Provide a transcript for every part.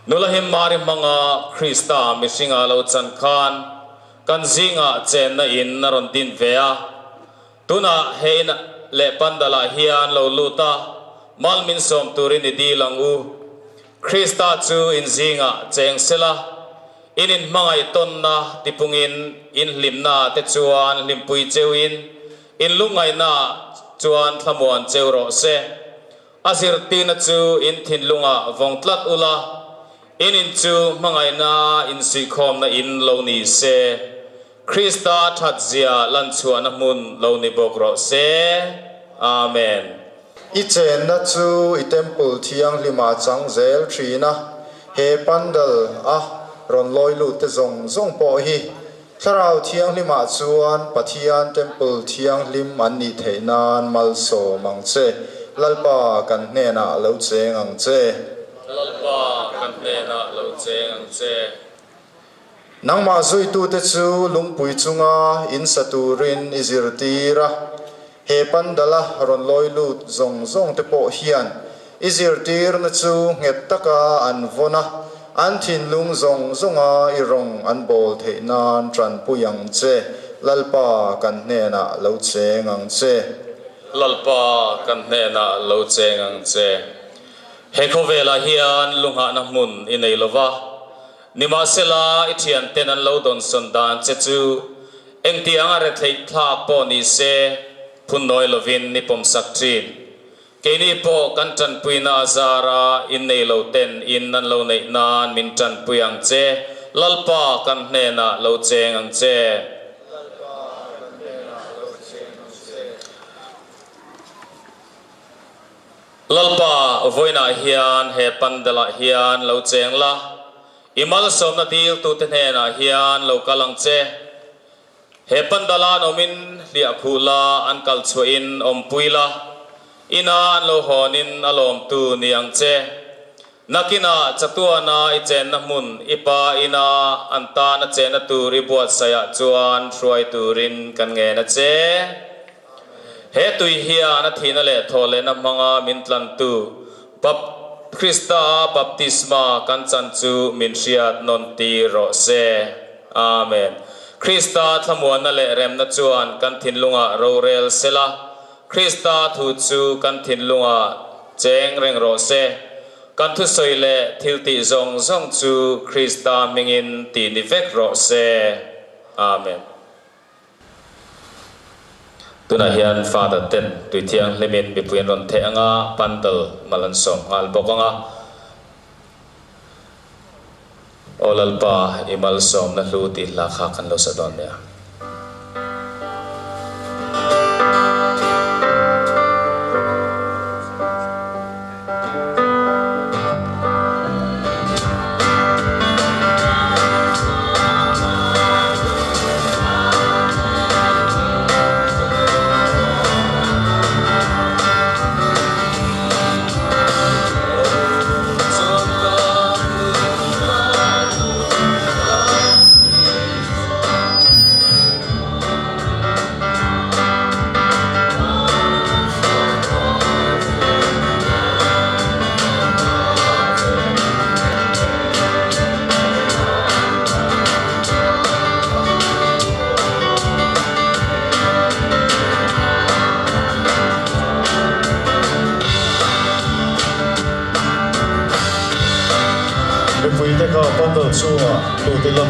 Nula him Mari hmanga Krista mihringa lo chan khan kan zingah chenna in a rawn din ve a. Tunah he in leh pandalah hian lo lut a, mal min sawm turin i dil ang u. Krista chu in zingah cheng sela, in inhmangaih tawnna tipungin in hlimna te chuan hlimpui cheuin in lungngaihna chuan thlamuan cheu rawh se. A zirtirna chu in thinlungah vawng tlat ula, in in chu hmangaihna insuihkhawmna in lo ni se, Krista thatzia lanchhuahna hmun lo ni bawk rawh se. Amen. I chenna chu i temple thianghlimah chang zel thin a, he pandal a rawn lawi lut te zawng zawng pawh hi Thlarau Thianghlimah chuan Pathian temple thianghlim an nih theih nan malsawm ang che. Lalpa kan hnenah lo cheng ang che. Lalpa kan hnenah lo cheng ang che. Nangmah zuitute chu lungpui chunga in sa turin i zirtir a, he pandala rawn lawi lut zawng zawng te pawh hian i zirtirna chu nghet taka an vawn a, an thinlung zawng zawnga i rawng an bawl theih nan tanpui ang che. Lalpa kan hnenah lo cheng ang che. Lalpa kan hnenah lo cheng ang che. He khawvelah hian lunghahna hmun i nei lova, nimahsela i thianten an lo dawnsawn dan che chu engtianga retheih thlak pawh ni se phunnawi lovin i pawmsak thin. Keini pawh kan tanpuina a zara innei lo ten in an lo neih nan min tanpui ang che, Lalpa kan hnenah lo cheng ang che. Lalpa, vawiinah hian he pandalah hian lo cheng la, i malsawmna diltute hnenah hian lo kal ang che. He pandala an awmin hliah khuh la, an kal chhuahin awmpui la, ina an lo hawnin a lawmtu ni ang che. Nakinah chatuana i chenna hmun i pa ina an tana chenna tur i buatsaihah chuan hruai turin kan ngen a che. He tui hian a thihna leh thawhlehna hmanga min tlantu Krista baptisma kan chan chu min hriat nawn tir rawh se. Amen. Krista thlamuanna leh remna chuan kan thinlungah rorel sela, Krista thu chu kan thinlungah cheng reng rawh se. Kan thusawi leh thiltih zawng zawng chu Krista hmingin tih ni vek rawh se. Amen. Tunah hian Father ten tui thianghlimin mipui an rawn theh ang a, pandal mal an sawm nghal bawk ang a. Aw Lalpa, i malsawmna hlu tih hla kha kan lo sa dawn nia. Mipuite kha bundle chhungah lut ila.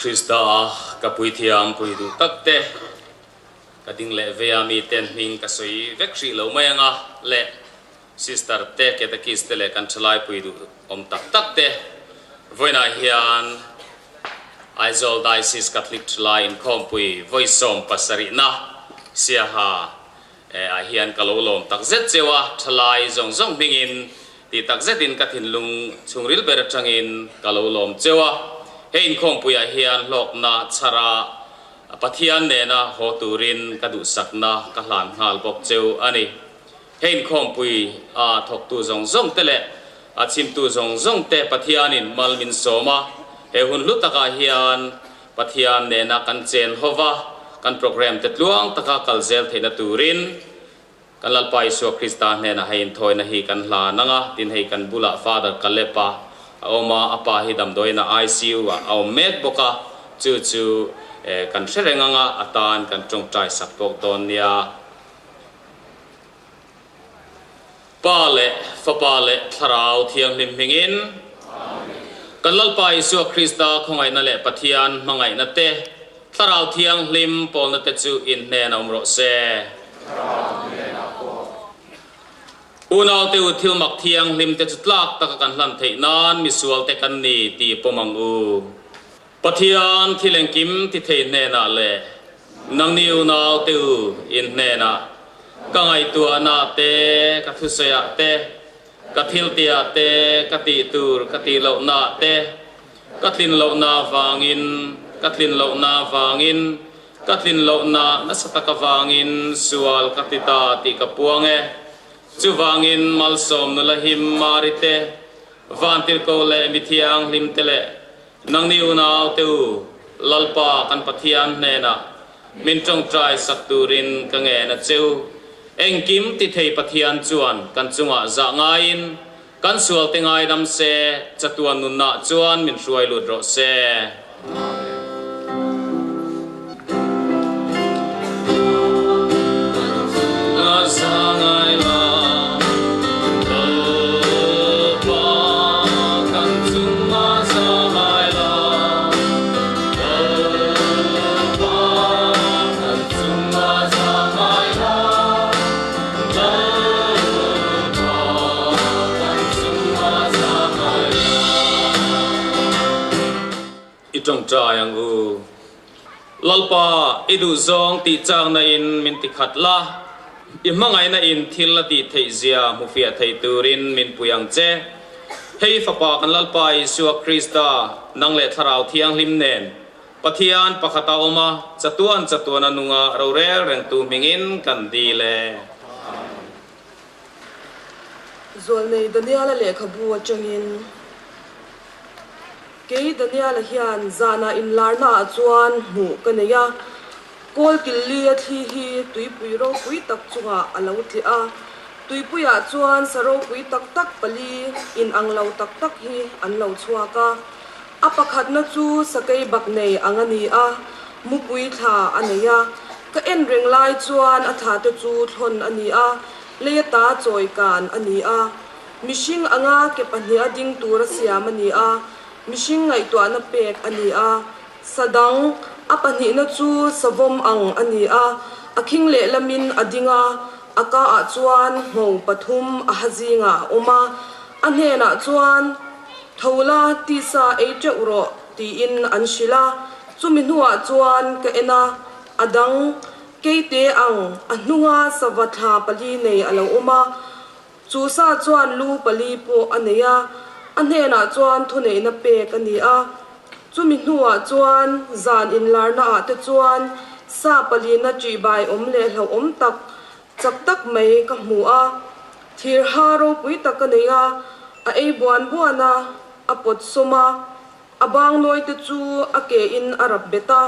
Krista ka puithiam pui duh tak te, ka ding leh vei a mi ten hming ka sawi vek hrih lo mai anga le Sister te, Catechist te leh kan thalai pui duh awm tak tak te vawiinah hian Aizawl Diocese Catholic Thalai Inkhawmpui vawi 70na Siaha ah hian ka lo lawm tak zet cheu a, thalai zawng zawng hmingin tih tak zetin ka thinlung chhungril ber atangin ka lo lawm cheu a. He inkhawmpuiah hian hlawkna chhara Pathian nena haw turin ka duhsakna ka hlan nghal bawk cheu a ni. He inkhawmpui a thawktu zawng zawng te leh a chhimtu zawng zawng te Pathianin mal min sawm a, he hun hlu takah hian Pathian nena kan chen ho va, kan program te tluang taka kal zel theihna turin kan Lalpa Isua Krista hnenah hei inthawina hi kan hlan ang a, tin hei kan bulah Father Caleb-a a awm a, a pa hi damdawiina ICU ah a awm mek bawk a, chu chu kan hre reng ang a, a tan kan tawngtai sak bawk dawn nia. Pa leh Fapa leh Thlarau Thianghlim hmingin kan Lalpa Isua Krista khawngaihna leh Pathian hmangaihna te, Thlarau Thianghlim pawlna te chu in hnenah awm rawh se. Unaute u thilmak thianghlim te chu tlak taka kan hlan theih nan misual te kan ni tih pawm ang u. Pathian thil engkim ti thei hnenah leh nangni unaute u in hnenah ka ngaihtuahna te, ka thusawiah te, ka thiltiah te, ka tih tur ka tih lohna te, ka tlin lohna vangin, ka tlin lohna vangin, ka tlin lohna nasa tak avangin sual ka ti ta tih ka puang e. Chuvangin malsawm nula him Mari te, Vantirhkoh leh mithianghlim te leh Nangni unau te u, Lalpa kan Pathian hnenah min tawngtai sak turin ka ngen a che u. Engkim ti thei Pathian chuan kan chungah zah ngaiin kan sual te ngaidam se, chatuan nunah chuan min hruai lut rawh se. Amen. I tawngtai ang u. Lalpa, i duhzawng tih chakna in min ti khat la, i hmangaihna in thil a tih theih zia hmu fiah thei turin min pui ang che. Hei Fapa kan Lalpa Isua Krista, nang leh Thlarau Thianghlim nen Pathian pakhat a awm a, chatuan chatuan a nunga rorel rengtu hmingin kan dil e. Zawlnei Daniela lehkhabu atangin, Kei Daniela hian zanah inlarnaah chuan hmuh ka nei a, kawl killi a thli hi tuipui ropui tak chungah a lo tleh a, tuipuiah chuan sa ropui tak tak pali inang lo tak tak hi an lo chhuak a. A pakhatna chu sakei bak nei ang a ni a, mupui thla a nei a. Ka en reng lai chuan a thla te chu thlawn a ni a, lei ata chawi kan a ni a. Mihring anga ke pahniha ding tura siam a ni a, mihring ngaihtuahna pek a ni a. Sa dang, a pahnihna chu savawm ang a ni a, a khing lehlamin a ding a, a kaah chuan ngho pathum a ha zingah a awm a. A hnenah chuan, Tho la, tisa ei teuh rawh, tiin an hrilh a. Chumi hnuah chuan ka en a, a dang, keite ang, a hnunga sava thla pali nei a lo awm a. Chu sa chuan lu pali pawh a nei a, a hnenah chuan thuneihna pek a ni a. Chumi hnuah chuan zan inlarnaah te chuan sa palina ṭihbai awm leh hlauhawm tak, chak tak mai ka hmu a. Thir ha ropui tak a nei a, a ei buan buan a, a pawt sawm a. A bang nawi te chu a ke in a rap bet a,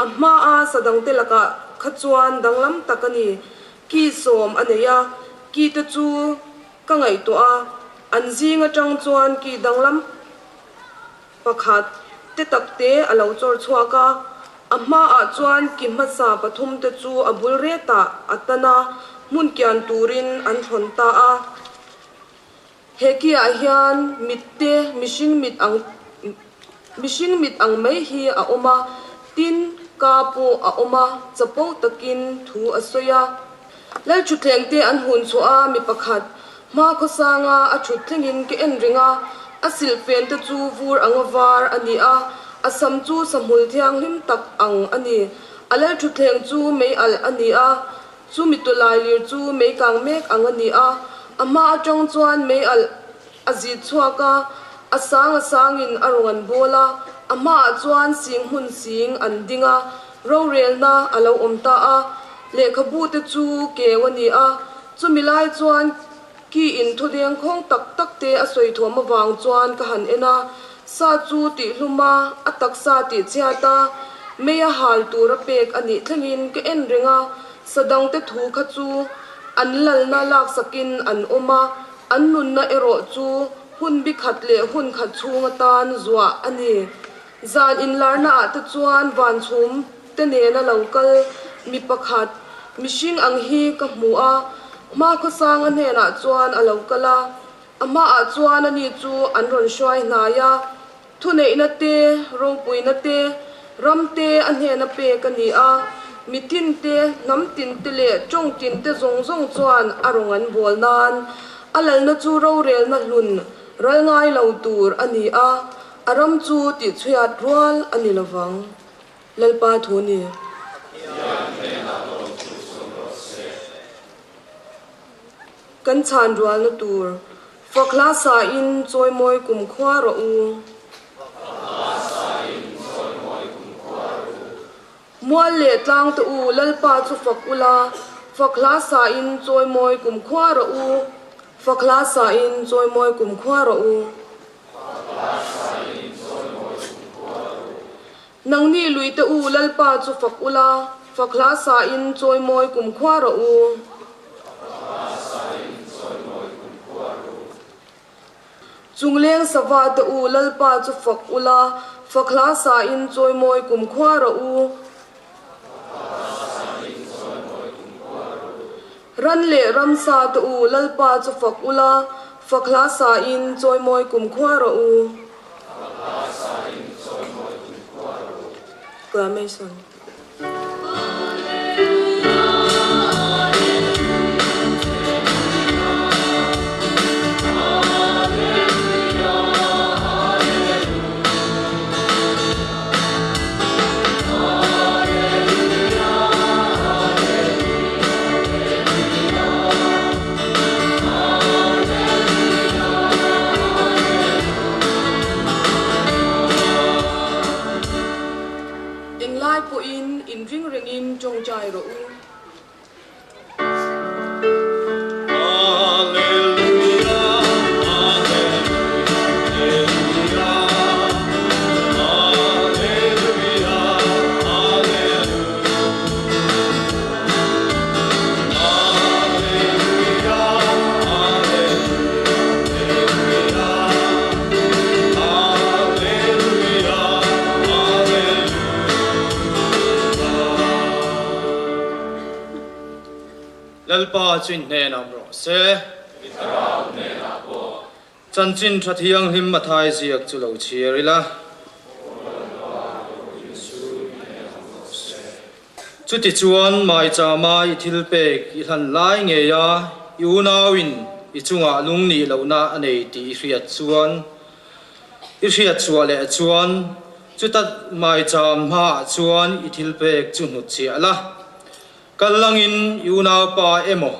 a hma a sa dang te lakah kha chuan danglam tak a ni. Ki sawm a nei a, ki te chu ka ngaihtuah a, an zing atang chuan ki danglam pakhat te tak te a lo chawr chhuak a, a hmaah chuan ki hmasa pathum te chu a bul retah a tan a, hmun kian turin an thlawn ta a. He ki ah hian mit te mihring mit ang Mihring mit ang mai hi a awm a, tin, ka pawh a awm a, chapo takin thu a sawi a. Lalthutthleng te an hun chhuah a, mi pakhat hma khawsanga a thut thlengin ka en reng a, a silhfen te chu vur anga var a ni a, a sam chu sahmul thianghlim tak ang a ni. A lalthutthleng chu mei alh a ni a, chu mi tawlai lir chu mei kang mek ang a ni a, a hma atang chuan mei alh a zit chhuak a, a sang a sangin a rawn an bawl a, a hmaah chuan sing hmun sing an ding a, rorelna a lo awm ta a, lehkhabu te chu keu a ni a, chumi lai chuan ki in thawdeng khawng tak tak te a sawi thuam avang chuan ka han en a, sa chu tihhlum a, a taksa tihchhiat a, mei a hal tur a pek a nih thlengin ka en reng a, sa dangte thu kha chu an lalna laksakin an awm a, An nunna erawh chu hun bi khat leh hun khat chhung atan zuah a ni. Zan inlarna ah te chuan van chhum te nena lo kal mi pakhat, mihring ang hi ka hmu a, hma khawsanga hnenah chuan a lo kal a, a hmaah chuan ani chu an rawn hruai hnai a. Thuneihna te, ropuina te, ram te a hnena pek a ni a, mi tin te, hnam tin te leh tawng tin te zawng zawng chuan a rawn an bawl nan a lalna chu rorelna hlun ral ngai lo tur a ni a, a ram chu tihchhuiat rual a ni lovang. Lalpa thu ni. Kan chhan rualna tur fak hla sa in chawimawi kum khua rawh u. Mual leh tlang te u Lalpa chu fak ula, fak hla sa in chawimawi kum khua rawh u. Fak hla sa in chawimawi kum khua rawh u. Nangni lui te u Lalpa chu fak ula, fak hla sa in chawimawi kum khua rawh u. Chungleng sava te u Lalpa chu fak ula, fak hla sa in chawimawi kum khua rawh u. Ran leh ramsa te u Lalpa chu fak ula, fak hla sa in chawimawi kum khua rawh u. Exclamation. Englai pawhin inring rengin tawngtai rawh u. Lalpa chu in hnenah awm rawh se. I thlarau hnenah pawh. Chanchin tha thianghlim Mathai ziak chu lo chhiar ila. Chutichuan maichama i thil pek i hlan lai ngei a, i unauin i chungah lungnih lohna a nei tih i hriat chuan, i hriat chhuah leh chuan, chuta maicham hmaah chuan i thil pek chu hnutchhiah la. Kal langin i unaupa emaw,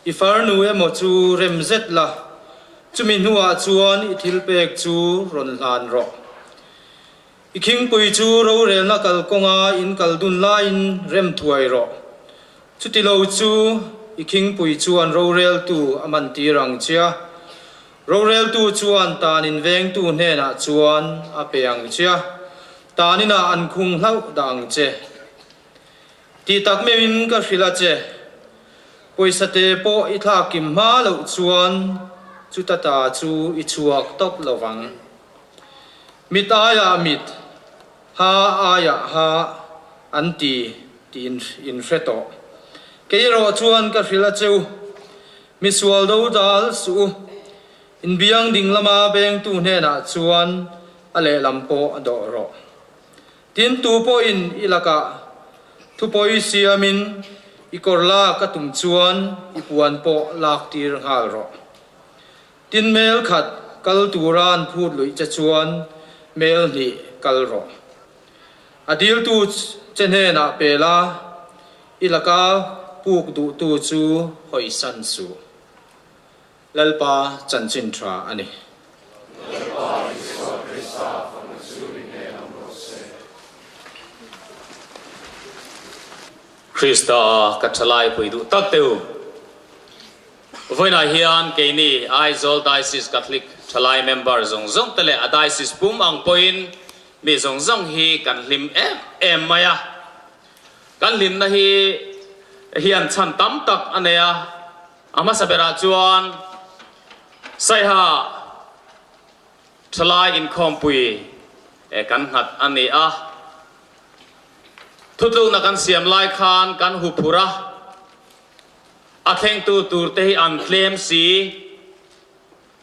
i farnu emaw chu rem zet la, chumi hnuah chuan i thil pek chu rawn hlan rawh. I khingpui chu rorelna kalkawnga in kal dun laiin rem thuai rawh. Chuti lo chu i khingpui chuan roreltu a man tir ang che a, roreltu chuan tanin vengtu hnenah chuan a pe ang che a, taninah an khung hlauh dah ang che. Tih tak meuhin ka hrilh a che, pawisa te pawh i thlak kim hma loh chuan chuta ta chu i chhuak tawp lo vang. Mit aiah mit, ha aiah ha an ti tih in hre tawh. Kei erawh chuan ka hrilh a cheu, misual do dal suh u, inbiang ding lama bengtu hnenah chuan. a lehlam pawh dawh rawh. Tin, tu pawhin i lakah thupawi siamin i kawr lak a tum chuan i puan pawh lak tir nghal rawh. Tin, mel khat kal tura an phut luih che chuan mel hnih kal rawh. A diltu che hnenah pe la, i laka puk duhtu chu hawisan suh. Lalpa chanchin tha a ni. Lalpa Isua Krista fanu chu i hnen awm rawh se. Krista ka thalai pui duh tak teu. Vawiinah hian keini Aizawl Diocese Catholic thalai member zawng zawng te leh a Diocese pum ang pawhin Mi zawng zawng hi kan hlim em em mai a, kan hlimna hi hian chhan tam tak a nei a, a hmasa berah chuan Saiha thalai inkhawmpui kan nghat a ni a, thutlukna kan siam lai khan kan huphurh a, a thlengtu tur te hi an tlem si.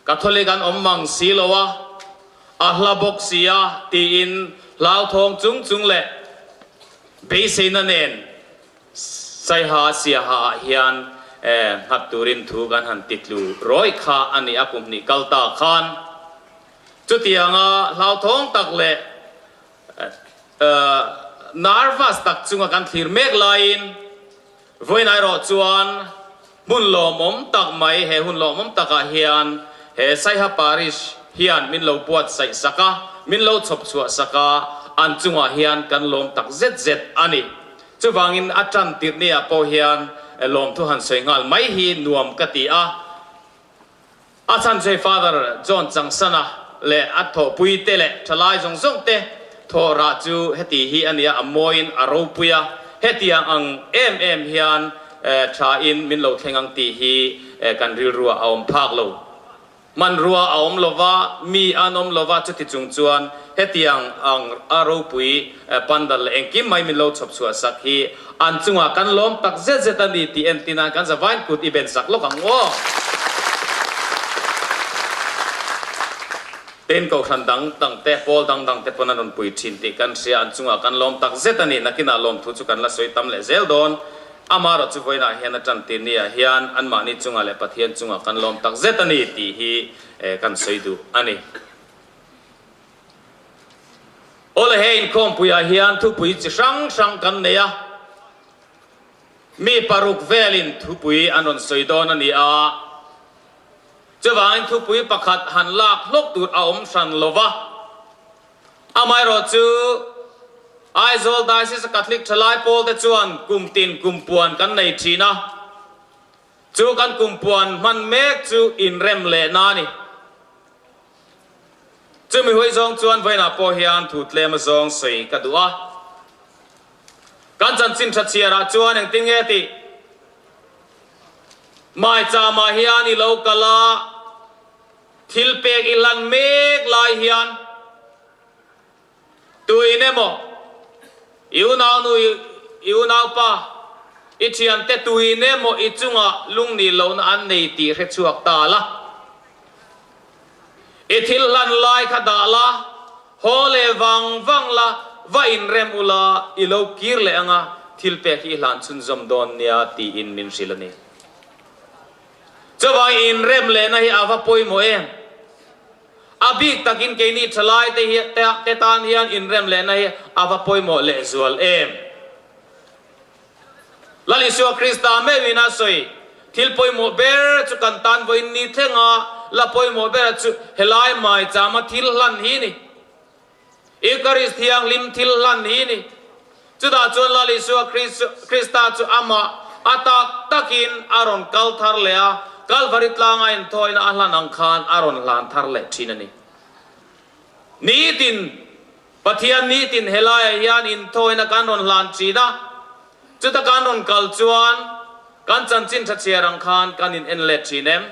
Catholic an awm mang si lo a, a hla bawk si a tiin hlauthawng chung chung leh beiseina nen Saiha Siaha ah hian nghat turin thu kan han titlu rawih kha a ni a kum hnih kal ta khan. Chutianga hlauthawng tak leh nervous tak chunga kan thlir mek laiin Vawiin erawh chuan hmun lawmawm tak mai, he hun lawmawm takah hian he Saiha Parish hian min lo buatsaih sak a, min lo chhawp chhuah sak a, an chungah hian kan lawm tak zet zet a ni. Chuvangin a tan tirh ni ah pawh hian lawmthu han sawi nghal mai hi nuam ka ti a. A chhan chu hei Father John Changsana leh a thawhpui te leh thalai zawng zawng te thawh rah chu heti hi a nia, a mawiin a ropui a, hetiang ang em em hian tha in min lo thleng ang tih hi kan rilruah a awm phak lo. Hmanrua a awm lova, mi an awm lova, chuti chung chuan hetiang ang a ropui pandal leh engkim mai min lo chhawp chhuah sak hi an chungah kan lawm tak zet zet a ni tih entin a kan zavain kut i ben sak lawk ang aw. Tin kohhran dang dang te, pawl dang dang te pawn an rawn pui thin tih kan hria, an chungah kan lawm tak zet a ni. Nakinah lawmthu chu kan la sawi tam leh zel dawn. Amaherawh chu vawiinah hian a tan tir niah hian anmahni chungah leh Pathian chungah kan lawm tak zet a ni tih hi kan sawi duh a ni. Awle he inkhawmpuiah hian thupui chi hrang hrang kan nei a, mi paruk velin thupui an rawn sawi dawn a ni a, chuvangin thupui pakhat han lak hlawk tur a awm hran lo va, amaherawh chu Aizawl Diocese a Catholic thalai pawlte chuan kum tin kum puan kan nei thin a, chu kan kum puan hman mek chu inrem lehna a ni. Chumi huai zawng chuan vawiinah pawh hian thu tlem a zawng sawi ka duh a. Kan chanchin tha chhiarah chuan engtin nge tih? Maicham-ah hian i lo kal a, thil pek i hlan mek lai hian tuin emaw i unaunu, i unaupa, i thiante tuin emaw i chungah lungnih lohna an nei tih hre chhuak ta la. I thil hlan lai kha dah la, haw leh vang vang la, va inrem u la, i lo kir leh anga thil pek hi i hlan chhunzawm dawn nia tiin min hrilh a ni. Chuvang inrem lehna hi a va pawimawh em? A bik takin keini thalai te hi te tan hian inrem lehna hi a va pawimawh lehzual em? Lal Isua Krista meuhin a sawi, Thil pawimawh ber chu kan tan vawiin ni thlenga la pawimawh bera chu helai maichama thil hlan hi ni. Eucharist thianghlim thil hlan hi ni. Chutah chuan Lal Isua Krista chu amah a tak takin a rawn kal thar leh a, Kalvari tlanga inthawina a hlan ang khan a rawn hlan thar leh thin a ni. Nitin Pathian nitin helaiah hian inthawina kan rawn hlan thin a, chuta kan rawn kal chuan kan chanchin tha chhiar ang khan kan in en let thin em?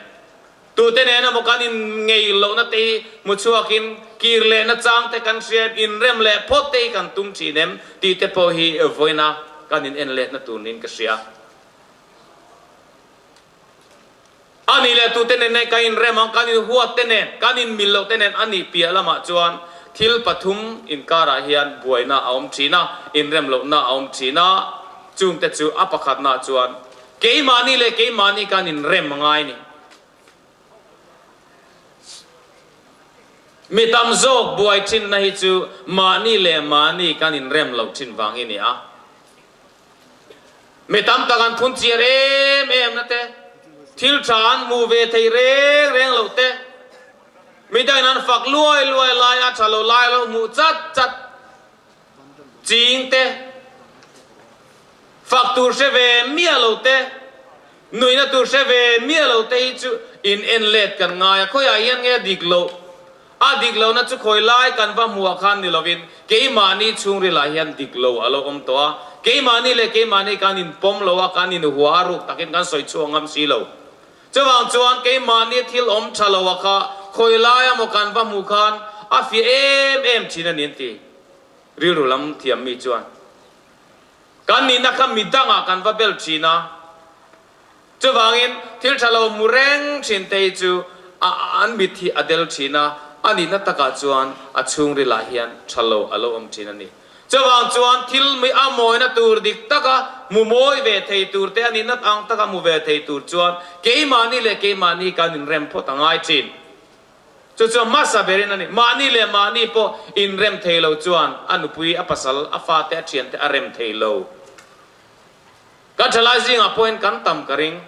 Tute nen emaw kan in ngei lohna te hi hmu chhuakin kir lehna chang te kan hria em, inrem leh phawt te hi kan tum thin em tih te pawh hi vawiina kan in en letna tur niin ka hria. A nih leh tute nen nen kan inrem ang, kan inhuat te nen, kan inmil loh te nen a nih piah lamah chuan thil pathum inkarah hian buaina a awm thin a, inrem lohna a awm thin a, chungte chu a pakhatna chuan keimahni leh keimahni kan inrem a ngai a ni. Mi tam zawk buai thinna hi chu mahni leh mahni kan inrem loh thin vang hi ni a. Mi tam tak an phun chiar em em na te, thil tha an hmuh ve thei reng reng loh te, mi dangin an fak luai luai lai a tha lo lai lo hmuh chat chat ching te, fak tur hre ve miah lo te, nuihna tur hre ve miah lo te hi chu in en let kan ngai a, khawiah hian nge dik loh? A dik lohna chu khawi lai kan va hmuh ah khan ni lovin keimahni chhungrilah hian dik lo a lo awm tawh a, keimahni leh keimahni kan inpawm lo a, kan inhua a ruk takin kan sawi chhuak ngam si lo. Chuvang chuan keimahni thil awm tha lo a kha khawi lai a maw kan va hmuh khan a fiah em em thin a ni an ti. Rilru lam thiam mi chuan kan nihna kha midangah kan va bel thin a. Chuvangin, thil tha lo hmu reng thin te hi chu a an mit hi a del thin a, a nihna takah chuan a chhungrilah hian tha lo a lo awm thin a ni. Chuvang chuan thil mi a mawina tur dik taka hmu mawi ve thei tur te, a nihna ang taka hmu ve thei tur chuan keimahni leh keimahni kan inrem phawt a ngai thin. Chu chuan hmasa berin a ni. Mahni leh mahni pawh inrem thei lo chuan a nupui, a pasal, a fate, a thiante a rem thei lo. Kan thalai zingah pawhin kan tam ka ring.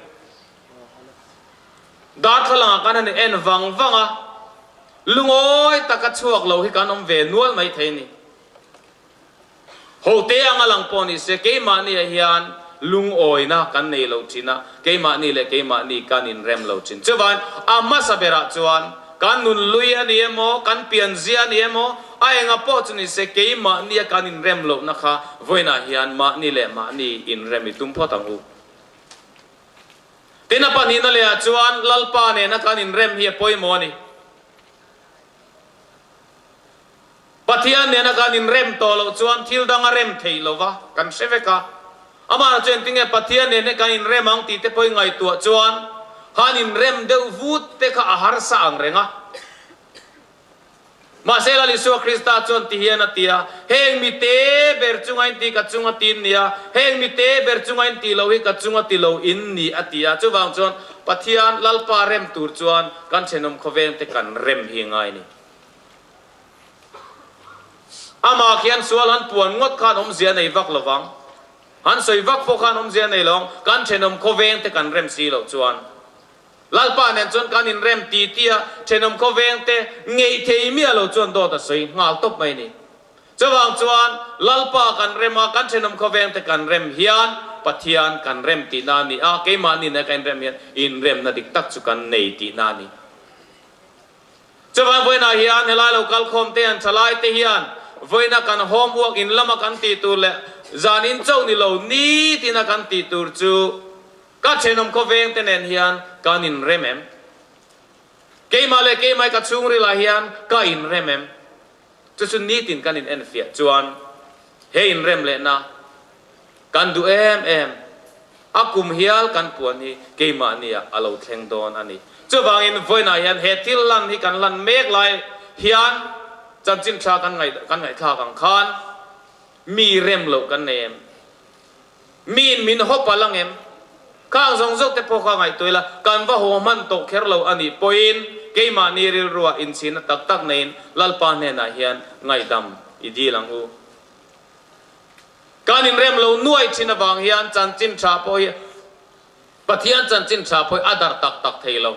Darthlalangah kan han en vang vang a, lungawi taka chhuak lo hi kan awm ve nual mai thei a ni. Hote anga lang pawh ni se, keimahniah hian lungawina kan nei lo thin a, keimahni leh keimahni kan inrem lo thin. Chuvangin a hmasa berah chuan kan nun lui a ni emaw, kan pianzia a ni emaw, A enga pawh chu ni se, keimahnia kan inrem lohna kha vawiinah hian mahni leh mahni inrem i tum phawt ang u. Tin, a pahnihna lehah chuan Lalpa nena kan inrem hi a pawimawh a ni. Pathian nena kan inrem tawh loh chuan thil dang a rem theih lo va, kan hre vek a. Amah chuan tinge Pathian nen hi kan inrem ang tih te pawhin ngaihtuah chuan han inrem deuh vut te kha a harsa ang reng a. Mahse Lal Isua Krista chuan ti hian a ti a, Heng mi te ber chunga in ti ka chunga ti in ni a, heng mi te ber chunga in ti lo hi ka chunga ti lo in ni a ti a. Chuvang chuan Pathian Lalpa rem tur chuan kan thenawm khawveng te kan rem hi ngai ni. Amah khian sual han puan ngawt khan awmzia nei vak lovang. Han sawi vak pawh khan awmzia nei lo ang, kan thenawm khawveng te kan rem si loh chuan. Lalpa nen chuan kan inrem ti tia thenawm khawveng te ngeih thei miah lo chuan dawt a sawi nghal tawp mai ni. Chuvang chuan Lalpa kan rem a, kan thenawm khawveng te kan rem hian Pathian kan rem tihna a ni a, keimahni nen kan inrem hian inremna dik tak chu kan nei tihna a ni. Chuvang vawiinah hian helai lo kalkhawm te an thalai te hian vawiina kan homework in lama kan tih tur leh zan in chauh ni lo nitina kan tih tur chu Ka thenawm khawveng te nen hian kan inrem em? Keimah leh keimah ka chhungrilah hian ka inrem em? Chu chu nitin kan inenfiah chuan he inrem lehna kan duh em em, a kum hial kan puan hi keimahniah a lo thleng dawn a ni. Chuvangin vawiinah hian he thil lan hi kan lan mek lai hian chanchin tha kan ngaihthlak ang khan mi rem loh kan nei em? Miin min hawp a lang em? Khang zawng zawk te pawh kha ngaihtuah ila, kan va haw hman tawh kher lo a nih pawhin keimahni rilruah inchhirna tak tak neiin Lalpa hnenah hian ngaihdam i dil ang u. Kan inrem lo nuai thin avang hian chanchin tha pawh hi Pathian chanchin tha pawh hi a darh tak tak thei lo.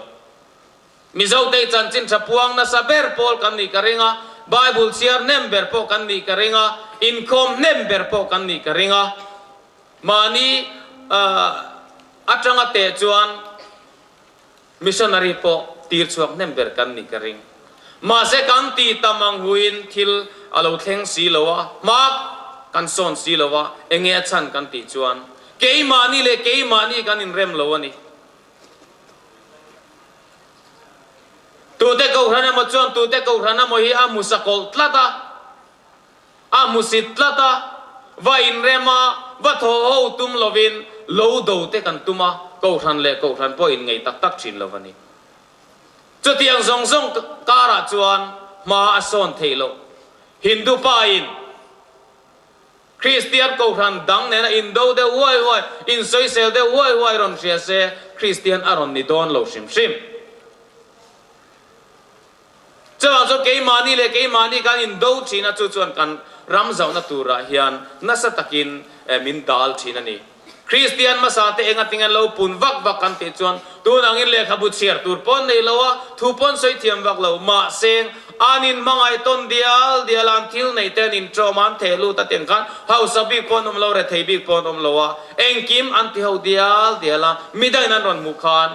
Mizote hi chanchin tha puang nasa ber pawl kan nih ka ring a, Bible chhiar hnem ber pawh kan nih ka ring a, inkhawm hnem ber pawh kan nih ka ring a. Mahni atanga teh chuan missionary pawh tir chhuak hnem ber kan nih ka ring. Mahse kan tih tam ang huin thil a lo thleng si lo a, hma kan sawn si lo a, enge a chhan kan tih chuan keimahni leh keimahni kan inrem lo a ni. Tute kohhran emaw chuan tute kohhran emaw hi a hmu sakawlh tlat a, a hmusit tlat a, va inrem a, va thaw ho tum lovin lo do te kan tum a, kohhran leh kohhran pawh inngeih tak tak thin lo a ni. Chutiang zawng zawng karah chuan hma a sawn theih loh. Hindu pa in Kristian kohhran dang nena indo deuh huai huai, insawisel deuh huai huai rawn hria se Kristian a rawn ni dawn lo hrim hrim. Chuvang chuan keimahni leh keimahni kan indo thin a, chu chuan kan ram zauhna turah hian nasa takin min dal thin a ni. Kristian hmasa te enga tinge lo pun vak vak kan tih chuan tun angin lehkhabu chhiar tur pawn nei lo a, thu pawn sawi thiam vak lo. Mahse, an in hmangaih tawn dial dial a, an thil nei te an inṭawm a, an theh lut a tiang khan hausa bik pawh an awm lo, rethei bik pawh an awm lo a, engkim an ti ho dial dial a, midangin an rawn hmuh khan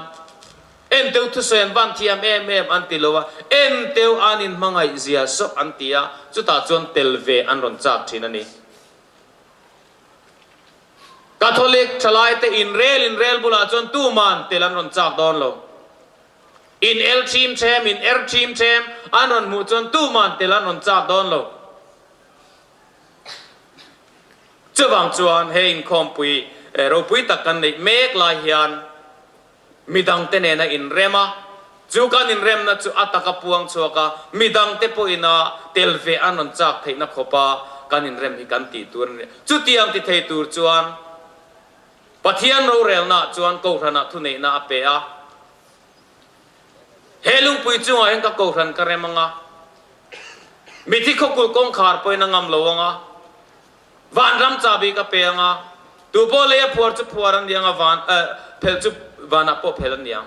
Enteu thusawi an van thiam em em an ti lo a, enteu an in hmangaih zia sawk an ti a, chutah chuan tel ve an rawn chak thin a ni. Catholic thalai te in rel in rel bulah chuan tuman tel an rawn chak dawn lo. In el thim them, in er thim them an rawn hmuh chuan tuman tel an rawn chak dawn lo. Chuvang chuan he inkhawmpui ropui tak kan neih mek lai hian Midangte nena inrem a, chu kan inremna chu a taka puang chhuak a, midangte pawhin a tel ve an rawn chak theihna khawpa kan inrem hi kan tih tur a ni. Chutiang ti thei tur chuan Pathian rorelnaah chuan Kohhranah thuneihna a pe a. He lungpui chungah hian ka Kohhran ka rem ang a, mithi khawkulh kawngkhar pawhin a ngam lo ang a, Vanram chahbi ka pe ang a, tu pawh lei a phuar chu phuar an ni ang a, van eh phelh chu vanah pawh phelh an ni ang.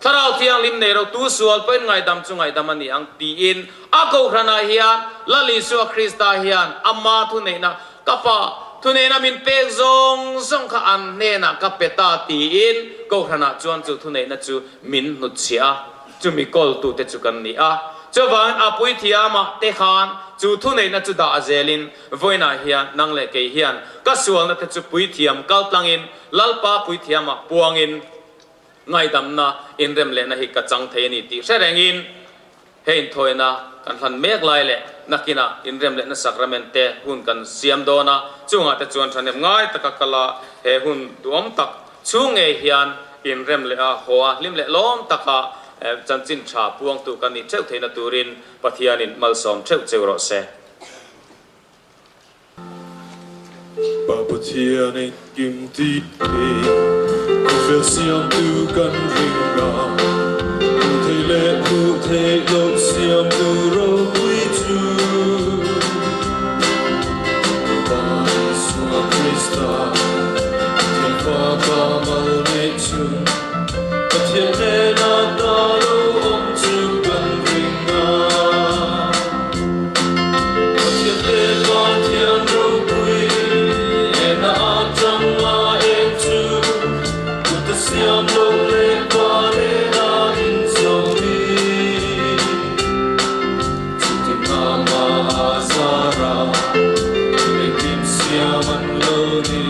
Thlarau Thianghlim nei ro tu sual pawhin ngaihdam chu ngaihdam a ni ang tiin a kohhranah hian Lal Isua Krista hian ama thuneihna ka Pa thuneihna min pek zawng zawng kha an hnenah ka pe ta tiin kohhranah chuan chu thuneihna chu min hnutchhiah a, chumi kawltute chu kan ni a. Chuvangin a puithiamah te khan chu thuneihna chu dah zelin vawiinah hian nang leh kei hian ka sualna te chu puithiam kaltlangin Lalpa puithiamah puangin ngaihdamna inrem lehna hi ka chang thei a ni tih hre rengin he inthawina kan hlan mek lai leh nakinah inrem lehna sacrament te hun kan siam dawn a, chungah te chuan thahnem ngai taka kala he hun duhawm tak chhung ngei hian inrem leh a haw a, hlim leh lawm taka chanchin tha puangtu kan nih theuh theihna turin Pathianin malsawm theuh cheu rawh se. Pa Pathian engkim ti thei, khawvel siamtu kan ring a, hmuh theih leh hmuh theih loh siamtu ropui chu. Pa Isua Krista, Pathian Fapa mal neih chhun, Pathian hnena ta lo awm chu kan ring a. Pathian te Pathian ropui ena atanga eng chu kut a siam loh leh pa nena inzawmi. Chuti mama a zara engkim siam an lo ni.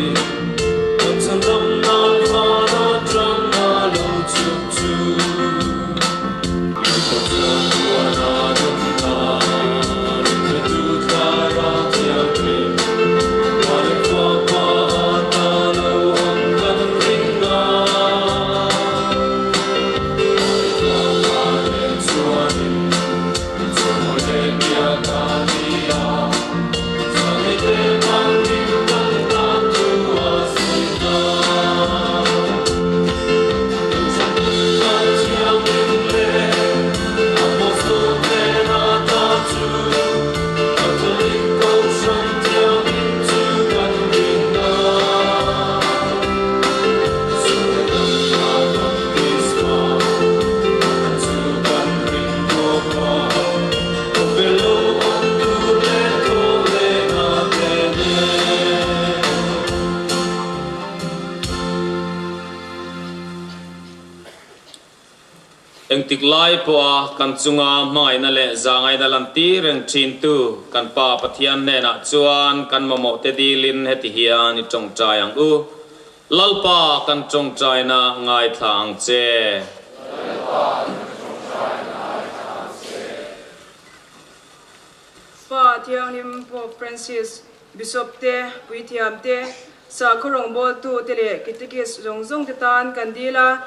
Kan chhandam nan van atanga lo chhuk chu. Engtik lai pawha kan chunga hmangaihna leh zahngaihna lantir reng thintu kan Pa Pathian hnenah chuan kan mamawh te dilin heti hian i tawngtai ang u. Lalpa kan tawngtaina ngaithla ang che. Lalpa kan tawngtaina ngaithla ang che. Pa Thianghlim Pope Francis, Bishop te, Puithiam te, Sakhaw rawngbawltu te leh Catechist zawng zawng te tan kan dil a,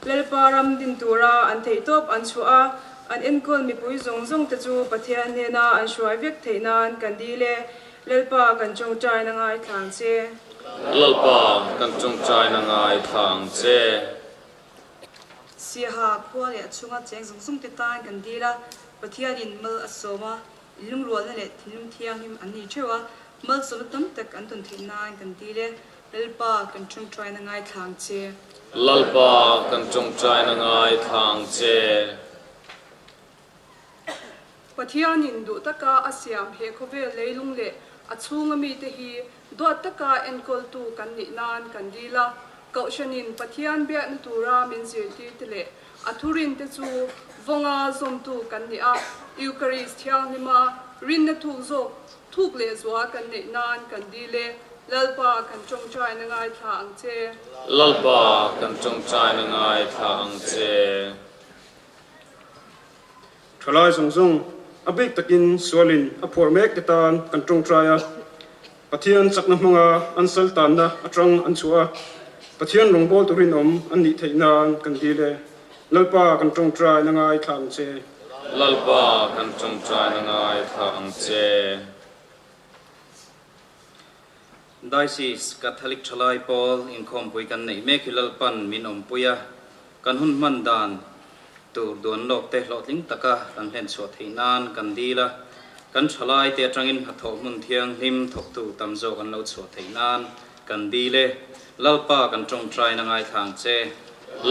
Lalpa ram din tura an theihtawp an chhuah a. An enkawl mipui zawng zawng te chu Pathian hnena an hruai vek theih nan kan dil e. Lalpa kan tawngtaina ngaithla ang che. Lalpa kan tawngtaina ngaithla ang che. Siaha khua leh a chhunga cheng zawng zawng te tan kan dil a, Pathianin mal a sawm a, inlungrualna leh thinlung thianghlim an ni theuh a, malsawmna tam tak an tawn theih nan kan dil e. Lalpa kan tawngtaina ngaithla ang che. Lalpa kan tawngtaina ngaithla ang che. Pathianin duh taka a siam he khawvel leilung leh a chhunga mite hi duat taka enkawltu kan nih nan kan dil a. Kohhranin Pathian biakna tura min zirtirte leh a thurinte chu vawnga zawmtu kan ni a, Eucharist thianghlima rinna thuk zawk thuk leh zual kan neih nan kan dil e. Lalpa kan tawngtaina ngaithla ang che. Lalpa kan tawngtaina ngaithla ang che. Thalai zawng zawng a bik takin sualin a phuar mek te tan kan tawngtai a, Pathian chakna hmanga an sal tanna atang an chhuah a, Pathian rawngbawltu rinawm an nih theih nan kan dil e. Lalpa kan tawngtaina ngaithla ang che. Lalpa kan tawngtaina ngaithla ang che. Diocese Catholic Thalai Pawl inkhawmpui kan neih mek hi Lalpan min awmpui a, kan hun hman dan tur duan lawk te hlawhtling taka kan hlen chhuah theih nan kan dil a, kan thalai te atangin hnathawh hmun thianghlim thawktu tam zawk an lo chhuah theih nan kan dil e. Lalpa kan tawngtaina ngaithla ang che.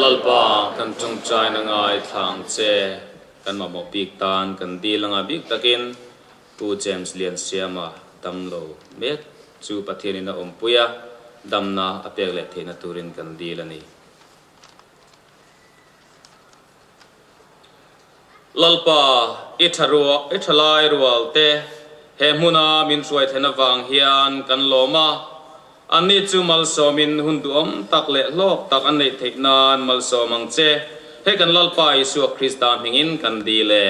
Lalpa kan tawngtaina ngaithla ang che. Kan mamawh bik tan kan dil anga bik takin Pu James Liansiama damlo mek chu Pathianin a awmpui a, damna a pek leh theihna turin kan dil a ni. Lalpa, i tha ruah, i tha lai rual te he hmuna min hruai thlen avang hian kan lawm a, anni chu malsawmin hun duhawm tak leh hlawk tak an neih theih nan malsawm ang che. Hei kan Lalpa Isua Krista hmingin kan dil e.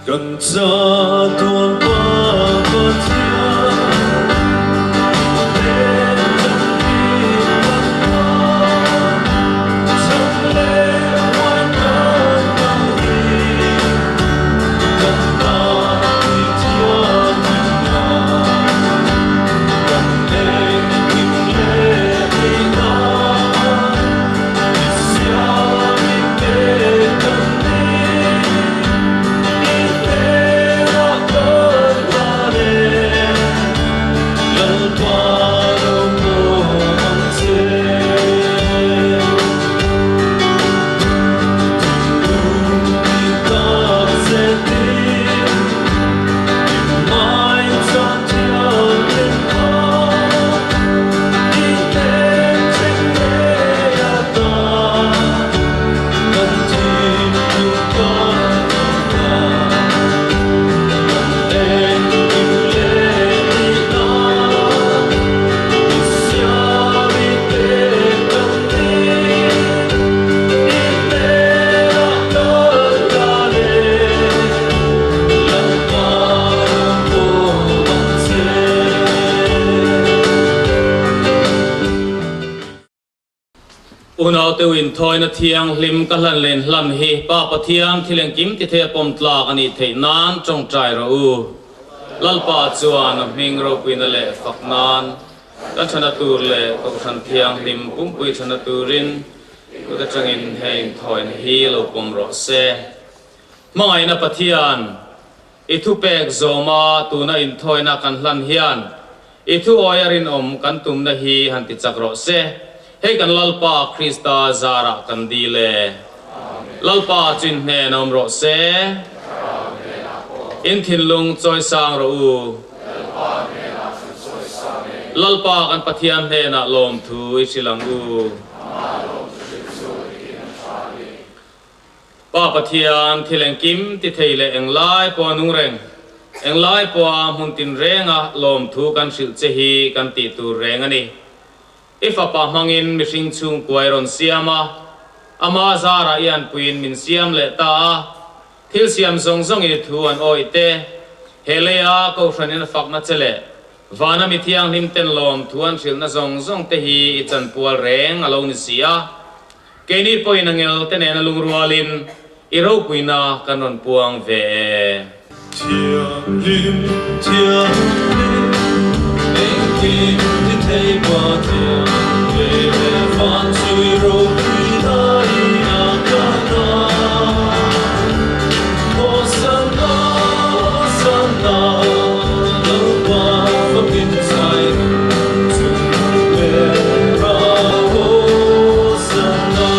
Kan chatuan Pa Pathian Unaute u inthawina thianghlim ka hlan len hlan hi Pa Pathian thil engkim ti thei a pawm tlak a nih theih nan tawngtai rawh u. Lalpa chuan a hming ropuina leh fak nan kan thana tur leh Kohhran thianghlim pumpui thana turin kut atangin he inthawina hi lo pawm rawh se. Hmangaihna Pathian, i thupek zawma tuna inthawina kan hlan hian i thuawi a rinawm kan tumna hi han ti chak rawh se. Hei kan Lalpa Krista zarah kan dil e. Lalpa chu inhnen awm rawh se. In thinlung chawisang rawh u. Lalpa kan Pathian hnenah lawmthu i hrilh ang u. Pa Pathian, thil engkim ti thei leh englai pawha nung reng, englai pawha hmun tin renga lawmthu kan hrilh che hi kan tih tur reng a ni. I fapa hmangin mihring chhungkua i rawn siam a, ama zarah i anpuiin min siam leh ta a, thil siam zawng zawngin i thu an awih te, he leia Kohhranin a fakna che leh vana mi thianghlim ten lawmthu an hrilhna zawng zawng te hi i chanpual reng a lo ni si a. Keini pawhin angel te nena lungrualin i ropuina kan rawn puang ve e. Thianghlim, thianghlim, engkim ti thei Pathian, lei leh van chu i ropuina i a kan a. Hosanna, Hosanna, Lalpa fakin chai chung bera Hosanna.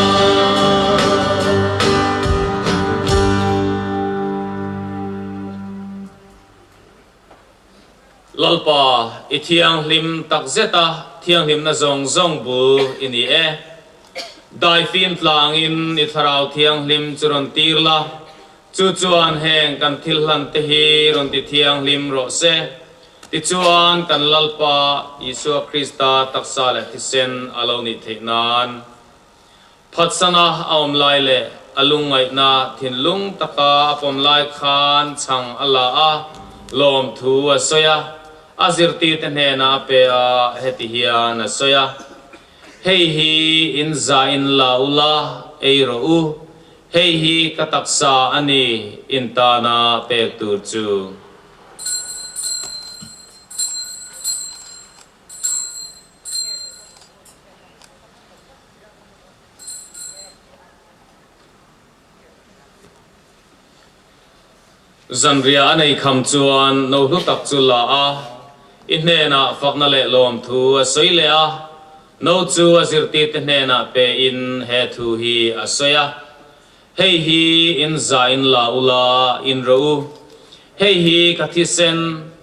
Lalpa, i thianghlim takzet a, thianghlimna zawng zawng bul i ni e. Daifim tlangin i thlarau thianghlim chu rawn tir la, chu chuan heng kan thil hlan te hi rawn ti thianghlim rawh se. Tichuan kan Lalpa Isua Krista taksa leh thisen a lo nih theih nan. Phatsana a awm lai leh a lungngaihna thinlung taka a pawm lai khan chhang a la a, lawmthu a sawi a, a zirtirte hnenah a pe a, heti hian a sawi a, Hei hi in za in la ula, ei rawh u, hei hi ka taksa a ni, in tana pek tur chu. Zanriah a nei kham chuan no hlu tak chu la a, i hnenah fakna leh lawmthu a sawi leh a, no chu a zirtirte hnenah pe in he thu hi a sawi a, Hei hi in za in la ula in rawh u, hei hi ka thisen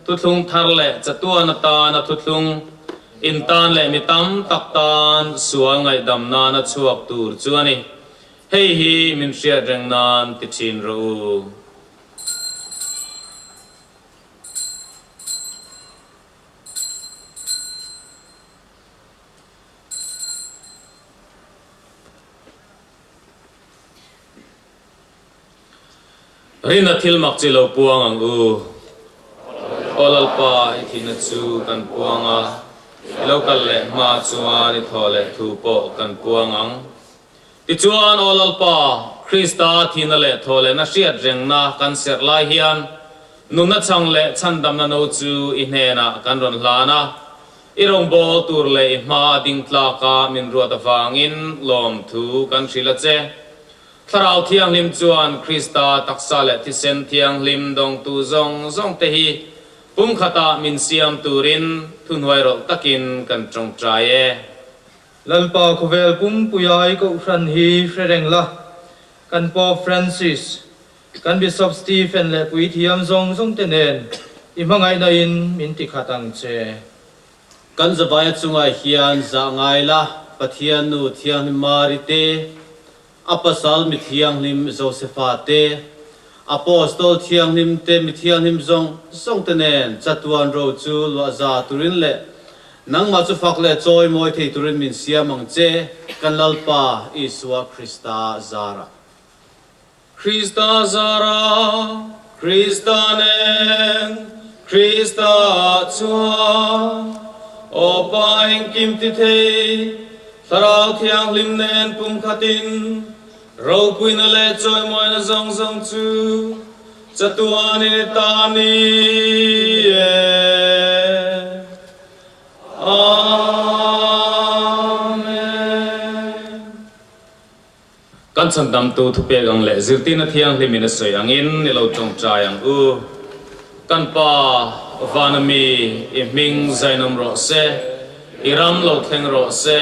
thuthlung thar leh chatuan atana thuthlung, in tan leh mi tam tak tan sual ngaihdam nana chhuak tur chu a ni. Hei hi min hriat reng nan ti thin rawh u. Rina thil mak chi lo puang ang u. Aw Lalpa, i thihna chu kan puang a, i lo kal leh hma chuan i thaw leh thu pawh kan puang ang. Tichuan, Aw Lalpa, Krista thihna leh thaw lehna hriat rengna kan serh lai hian nunna chhang leh chhandamna no chu i hnenah kan rawn hlan a, I rawngbâwl tur leh i hma a ding tlâka min ruat avângin lawmthu kan hrilh a che. Thlarau Thianghlim chuan Krista taksa leh thisen thianghlim dawngtu zawng zawngte hi pumkhatah min siam tûrin thuhnuai rawlh takin kan tawngtai e. Lalpa khawvel pumpuia i kohhran hi hre reng la, kan Pope Francis, Kan Bishop Stephen leh puithiam zawng zawng te nen i hmangaihna in min ti khat ang che. Kan Zabaia chungah hian zah ngai la, Pathian Nu Thianghlim Mari te, a pasal mi thianghlim Josefa te, Apostol thianghlim te mi thianghlim zawng zawng te nen chatuan ro chu luah za turin leh nangmah chu fak leh chawi mawi thei turin min siam ang che, kan Lalpa Isua Krista zarah. Krista zara, Krista nen, Krista chuan, Aw Pa engkim ti thei, Thlarau Thianghlim nen pumkhatin, ropuina leh chawimawina zawng zawng chu chatuanin i ta ni e. Amen. Kan chhandamtu thupek ang leh zirtirna thianghlim in a sawi angin i lo tawngtai ang u. Kan Pa, vana mi, i hming zainawm rawh se, i ram lo thleng rawh se,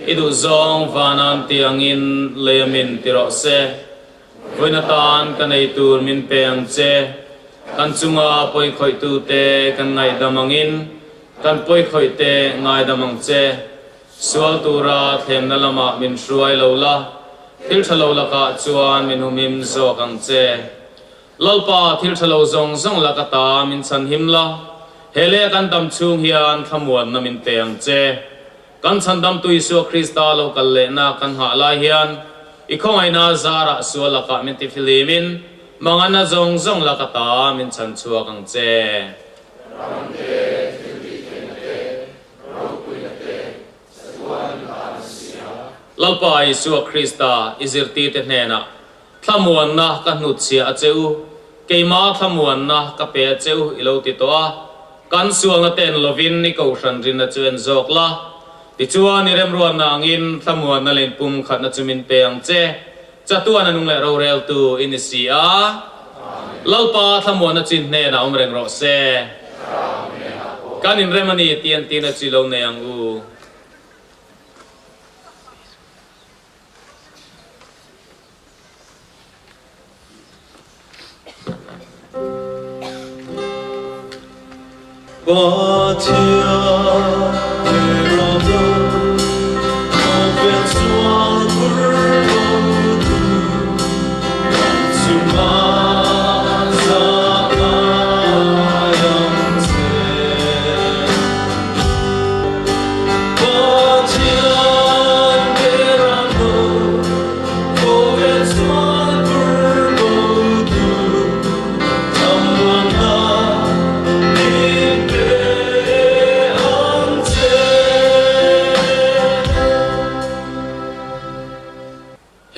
i duhzawng vanan ti angin lei a min ti rawh se. Vawiin atan ka nei tur min pe ang che, kan chunga pawikhawih-tute kan ngaihdam angin kan pawikhawihte ngaidam ang che. Sual tura thlemna lamah min hruai lo la, thil tha lo lakah chuan min humhim zawk ang che. Lalpa, thil tha lo zawng zawng lak ata min chhanhim la, he leh kan dam chhung hian thlamuanna min pe ang che. Kan chhandamtu Isua Krista lo kal lehna kan nghah lai hian, i khawngaihna zarah sual lakah min tifilimin, manganna zawng zawng lak ata min chhanchhuak ang che. Ramte thil tih theihna te, Ropuina te, chatuan in tan a si a. Lalpa Isua Krista i zirtirte hnenah thlamuanna ka hnutchhiah a che u, keima thlamuanna ka pe a che u i lo ti tawh a, kan sualna te en lovin i kohhran rinna chu en zawk la. Tichuan i remruatna angin thlamuanna leh inpumkhatna chu min pe ang che. Chatuan a nung leh roreltu i ni si a. Lalpa thlamuanna chin hnenah awm reng rawh se. Kan inrem a ni tih entirna chi lo nei ang u.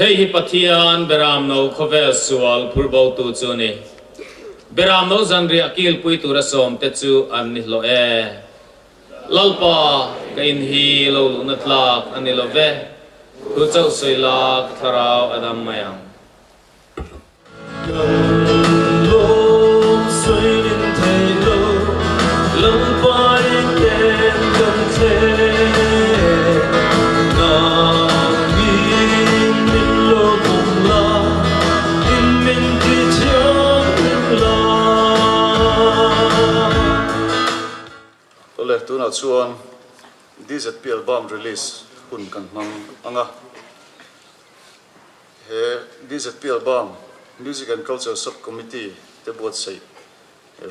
Hei hi Pathian Beramno khawvel sual phur botu chu a ni. Beramno zanriah kilpui tura sawmte chu an ni hlawh e. Lalpa, ka in hi lo luhna tlak a ni lo ve, thu chauh sawi la ka thlarau a dam mai ang. Kan lawm sawiin thei lo, Lalpa in ten kan thleng. Nangin min lo pawm la, in min ti thianghlim la. Awle, tunah chuan DZP album release hun kan hmang ang a. He DZP album Music and Culture Sub-Committee te buatsaih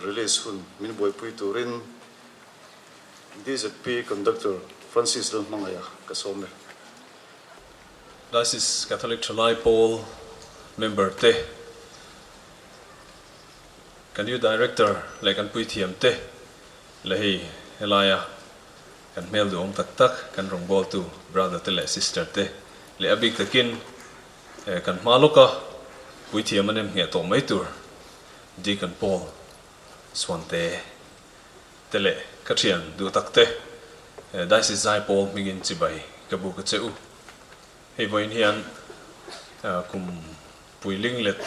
release hun min buaipui turin DZP Conductor Francis Lalhmangaiha ka sawm e. Diocese Catholic Thalai Pawl member te. Kan U Director leh kan puithiam te leh hei helaia kan hmel duhawm tak tak kan rawngbawltu brother te leh sister te leh a bik takin kan hma lawka puithiam a nem ngheh tawh mai tur Deacon Paul Suante te leh ka thian duh tak te Diocese Zaipawl hmingin chibai ka buk a che u. Hei vawiin hian kum Puiling let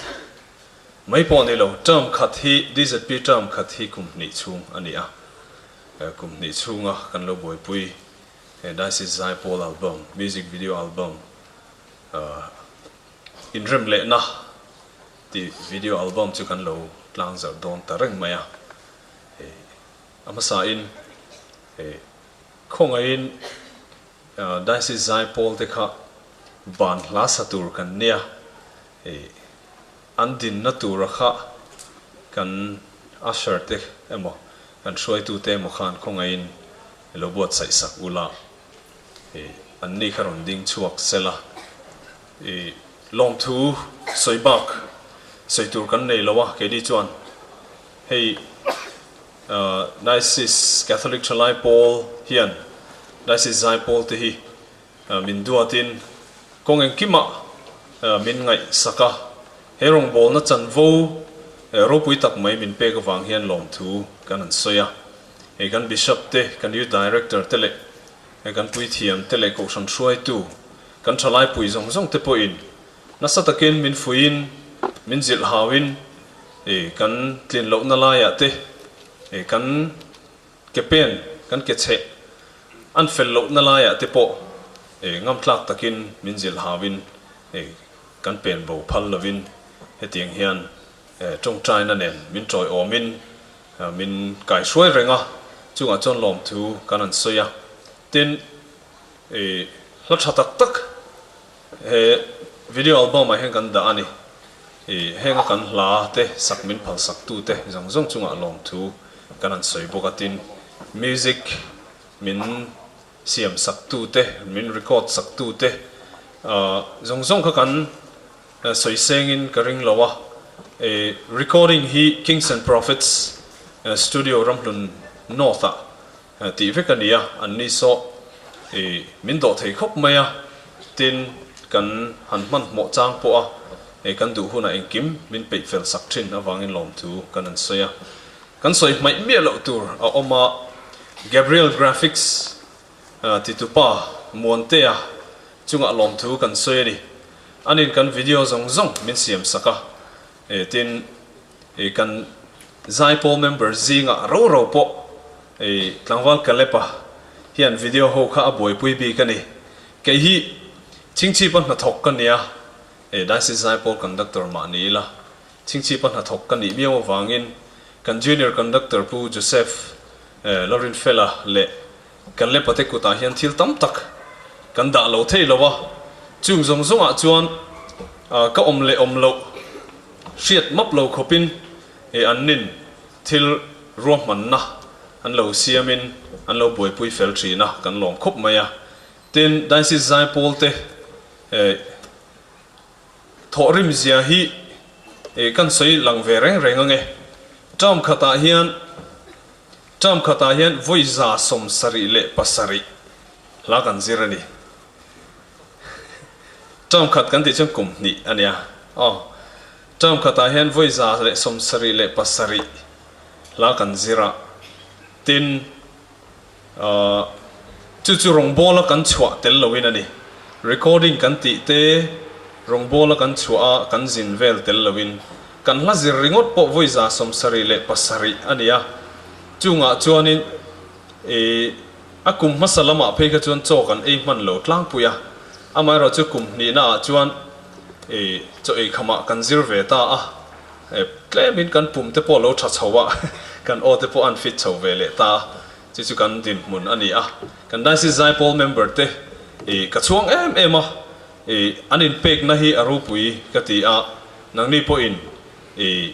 mai pawh ni lo, term khat hi DZP term khat hi kum hnih chhung a ni a, kum hnih chhunga kan lo buaipui he Diocese Zaipawl album, music video album, inrem lehna tih video album chu kan lo tlang zarh dawn ta reng mai a, a hmasain khawngaihin Diocese Zaipawl te kha Ban hla sa tur kan nia, hei an dinna tura kha kan usher te emaw kan hruaitu te emaw khan khawngaihin lo buatsaih sak ula, hei an ni kha rawn ding chhuak sela, i lawmthu sawi bak sawi tur kan nei lo a, keini chuan hei Diocese Catholic Thalai Pawl hian Diocese Zaipawl te hi Min duatin kawng engkimah min ngaihsak a, he rawngbawlna chanvo ropui tak mai min pek avang hian lawmthu kan han sawi a. Hei kan Bishop te, kan Youth Director te leh kan puithiam te leh kohhran hruaitu, kan thalai pui zawng zawng te pawhin nasa takin min fuiin, min zilh hauin kan tlin lohna laiah te kan Ke pen kan ke chheh an fel lohna laiah te pawh ngam tlak takin min zilh hauin kan pen bo phal lovin hetiang hian tawngtaina nen min tawiawmin min kaihruai reng a, chungah chuan lawmthu kan han sawi a. Tin, hla tha tak tak he video album ah hian kan dah a ni. Henga kan hla te sak min phal sak tu te zawng zawng chungah lawmthu kan han sawi bawk a, tin music min siam sak tu te, min record sak tu te zawng zawng kha kan sawi sengin ka ring lo a, recording hi Kings and Prophets studio Ramhlun North ah tih vek a ni a, an ni saw min dawh thei khawp mai a. Tin, kan han hmanhmawh chang pawh a, hei kan duh hunah engkim min peih fel sak thin avangin lawmthu kan han sawi a. Kan sawi hmaih miah loh tur a awm a, Gabriel Graphics titupa Muantea chungah lawmthu kan sawi a ni. Anin kan video zawng zawng min siam sak a, tin, kan Zaipawl member zingah ro ro pawh tlangval Caleb-a hian video ho kha a buaipui bik a ni. Kei hi Chingchipa hnathawk ka nia, Diocese Zaipawl conductor mah ni ila, Chingchipa hnathawk ka nih miau avangin kan junior conductor Pu Joseph Lorinfela leh Caleb-a te kutah hian thil tam tak kan dah lo thei lo a, chung zawng zawngah chuan ka awm leh awm loh hriat map lo khawpin He an nin thil ruahmanna an lo siamin an lo buaipui fel thin a, kan lawm khawp mai a. Tin, Diocese Zaipawl te thawhrim zia hi kan sawi lang ve reng reng ange. Term khatah hian term khatah hian vawi 77 hla kan zir a ni. Term khat kan tih chuan kum hnih a nia. Aw. Term khatah hian vawi 177 hla kan zir a, tin chu chu rawngbawla kan chhuah tel loin a ni. Recording kan tih te rawngbawla kan chhuah a kan zin vel tel loin kan hla zir ringawt pawh vawi 77 a ni a. Chungah chuanin ih a kum hmasa lamah phei kha chuan chaw kan ei hman lo tlangpui a, amaherawhchu kum hnihnaah chuan I chaw ei khamah kan zir ve ta a, tlemin kan pum te pawh lo tha chho a, kan aw te pawh an fit chho ve leh ta a, chu chu kan dinhmun a ni a. Kan Diocese Zaipawl member te i ka chhuang em em a, i an inpekna hi a ropui ka ti a, nangni pawhin i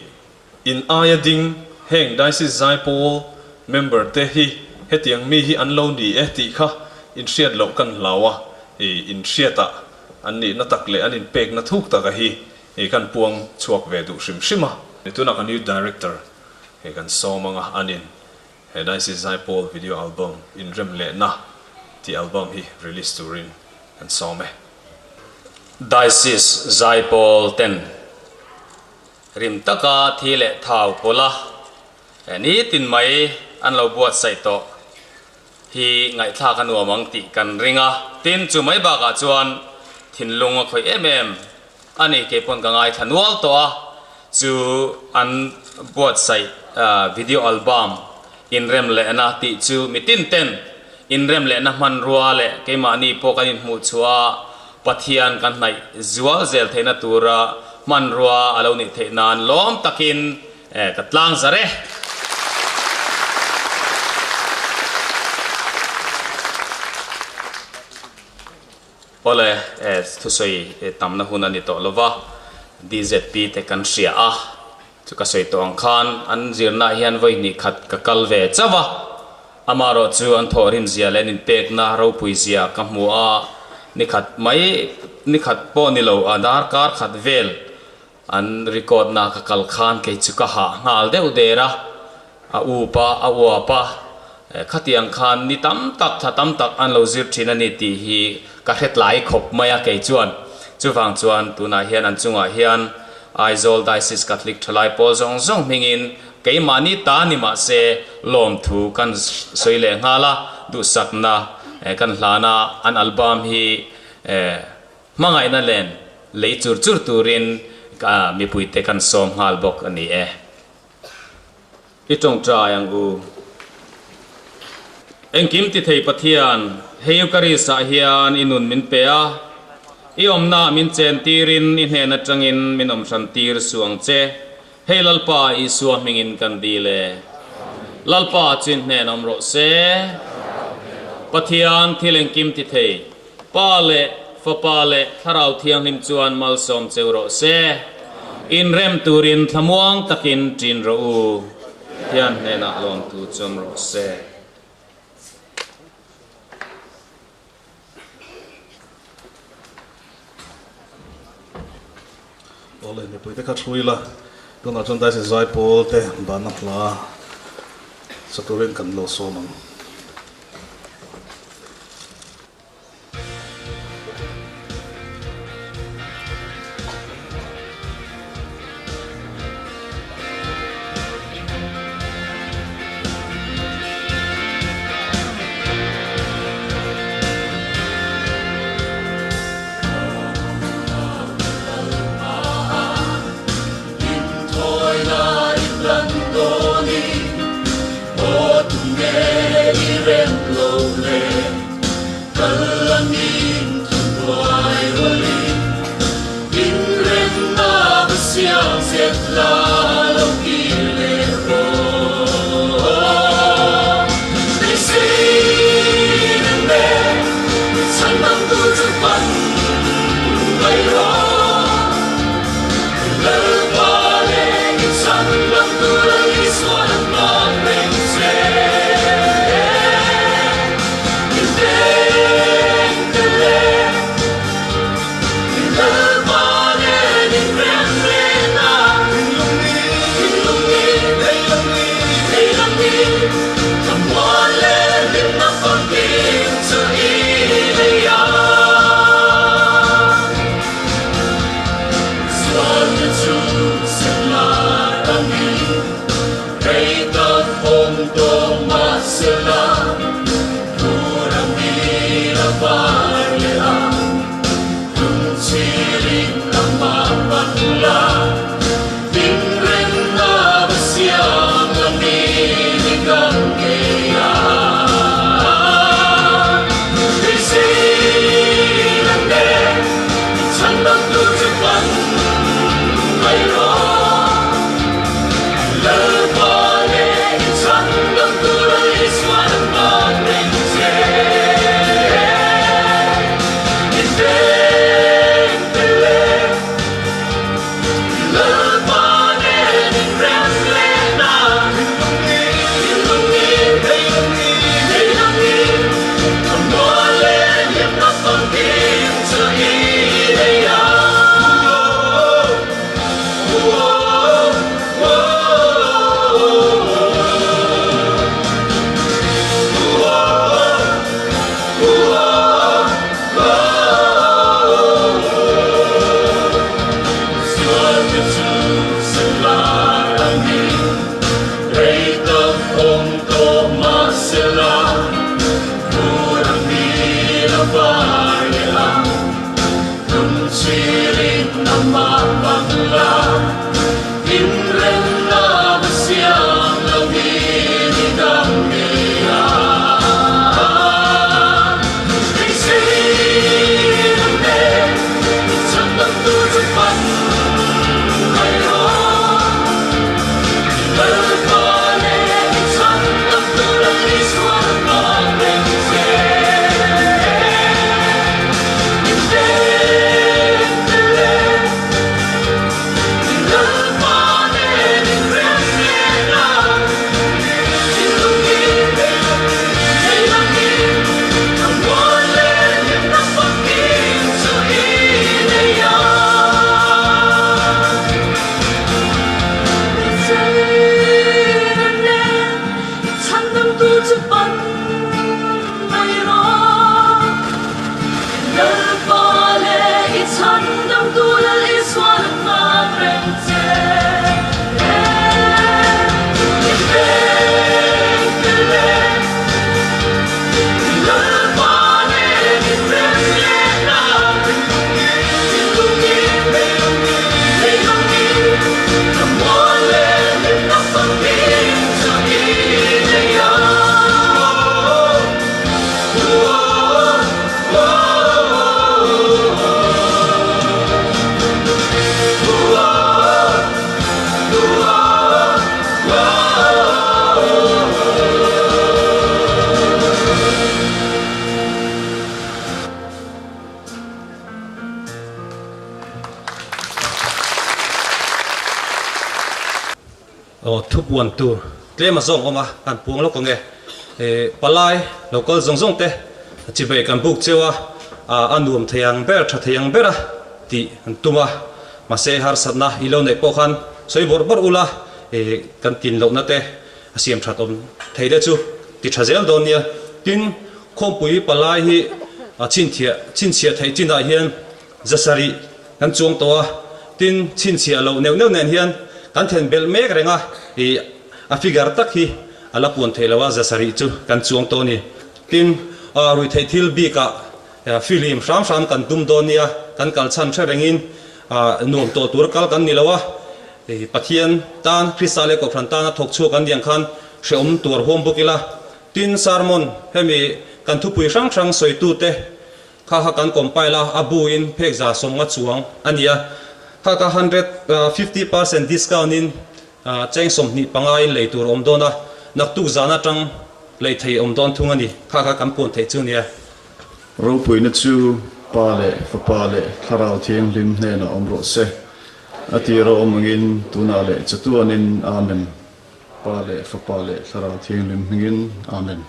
in aia ding heng Diocese Zaipawl member te hi hetiang mi hi an lo ni e tih kha inhriat loh kan hlau a, i inhriatah an nihna tak leh an inpekna thuk taka hi i kan puang chhuak ve duh hrim hrim a. Tunah kan Youth Director he kan sawm anga anin he Diocese Zaipawl Video Album inrem lehna tih album hi release turin kan sawm e. Diocese Zaipawl ten Rim taka thi leh thau pawlh a nitin mai an lo buatsaih tawh hi ngaihthlak a nuam ang tih kan ring a, tin chu mai bakah chuan thinlung a khawih em em a ni, kei pawn ka ngaithla nual tawh a, chu an buatsaih video album inrem lehna tih chu mitin ten inrem lehna hmanrua leh keimahni pawh kan inhmuh chhuah a, Pathian kan hnaih zual zel theihna tura hmanrua a lo nih theih nan lawm takin ka tlang zar e. Awle, thusawi tamna hun a ni tawh lova, DZP te kan hria a, chu ka sawi tawh ang khan an zirnaah hian vawi hnih khat ka kal ve chauh a, amaherawh chu an thawhrim zia leh an inpekna ropui zia ka hmu a, ni khat mai, ni khat pawh ni lo, a darkar khat vel an record na ka kal khan kei chu ka hah nghal deuh der a, a up a, a uap a, khatiang khan ni tam tak, thla tam tak an lo zir thin a ni tih hi ka hre tlai khawp mai a kei chuan. Chuvang chuan tunah hian an chungah hian Aizawl Diocese Catholic Thalai pawl zawng zawng hmingin keimahni ta ni mah se lawmthu kan sawi leh nghal a, duhsakna kan hlan a, an album hi Hmangaihna len lei chur chur turin mipuite kan sawm nghal bawk a ni e. I tawngtai ang u. Engkim ti thei Pathian, hei Eucharist-ah hian i nun min pe a, i awmnaah min chen tirin i hnen atangin min awm hran tir suh ang che. Hei Lalpa Isua hmingin kan dil e. Lalpa chu in hnen awm rawh se. Pathian thil engkim ti thei. Pa leh Fapa leh Thlarau Thianghlim chuan malsawm cheu rawh se. Inrem turin thlamuang takin ṭin rawh u. Pathian hnenah lawmtu chawm rawh se. Awle mipuite kha thu ila, tunah chuan Diocese Zaipawl te banna hla sa turin kan lo sawm ang. rem lo le kal angin thuhnuai rualin inremna va siam zet la lo kir leh rawh. Beisei nen chhan dang tur chu pan mai rawh. Lalpa leh i chhan dang tur a Isuan a hman reng che. I veng te leh i Lalpa nen in rem reng a. Thinlung ni, lei lam ni, thlamuan leh hlimna famkim chu i nei a. Sualte chu senlar angin rei tak awm tawh mahsela, phur angin a var leh a, lungchhirin amah pan la, inremna va siam langin i kal ngei a. Beisei an nen chhan dang tur chu pan mai rawh. Lalpa leh i chhan dang tur a Isuan a hman reng che. I veng te leh Lalpa nen inrem lehna thinlung ni, lei lam ni, thlamuan leh hlimna famkim chu i nei a. Sualte chu senlar angin rei tak awm tawh mahsela, phur angin a var leh a, lungchhirin amah pan la, inremna va siam loin i dam ngei a. Beisei an nen chhan dang tur chu pan mai rawh. Lalpa leh i chhan dang tur a Isuan a hman reng che. I veng te leh i Lalpa nen inrem lehna thinlung hi lei lam hi thlamuan leh hlimna famkim chu i nei a. Beisei an nen i chhan dang tur chu pan mai rawh. Lalpa leh i chhan dang tur Lal Isuan a hman reng che. I veng te leh i Lalpa nen inrem lehna thinlung hi lei lam hi thlamuan leh hlimna famkim chu i nei a. Aw thupuan tur tlem a zawng awm a, kan puang lawk ang e. Palai lo kal zawng zawng te chibei kan buk cheu a, a nuam thei ang ber, tha thei ang bera tih an tum a. Mahse harsatna i lo neih pawh khan sawi bawrh bawrh ula, kan tin lohna te a siam that awm thei te chu ti tha zel dawn nia. Tin, khawmpui palai hi chhinchhiah chhinchhiah theih chinah hian Zasarih kan chuang tawh a, tin chhinchhiah loh neuh neuh nen hian kan then belh mek reng a, ih a figure tak hi a la puan theih loh a, zasarih chu kan chuang tawh a ni. Tin, ruihtheih thil bikah fihlim hram hram kan tum dawn nia, kan kal chhan hre rengin nuam tawh tur kal kan ni lo a, Pathian tan, Krista leh Kohhran tana thawk chhuak an ni ang khan hrehawm tuar huam bawk ila. Tin, sermon hemi kan thupui hrang hrang sawitute kha kha kan compile a, a bu in phek 150 chuang a ni a. Kha kha 150% discount in cheng 25 in lei tur a awm dawn a, naktuk zan atang lei thei a awm dawn thung a ni. Kha kha kan puan theih chu nia. Ropuina chu Pa leh Fapa leh Thlarau Thianghlim hnenah awm rawh se. A tir a awm angin tunah leh chatuanin Amen. Pa leh Fapa leh Thlarau Thianghlim hmingin Amen.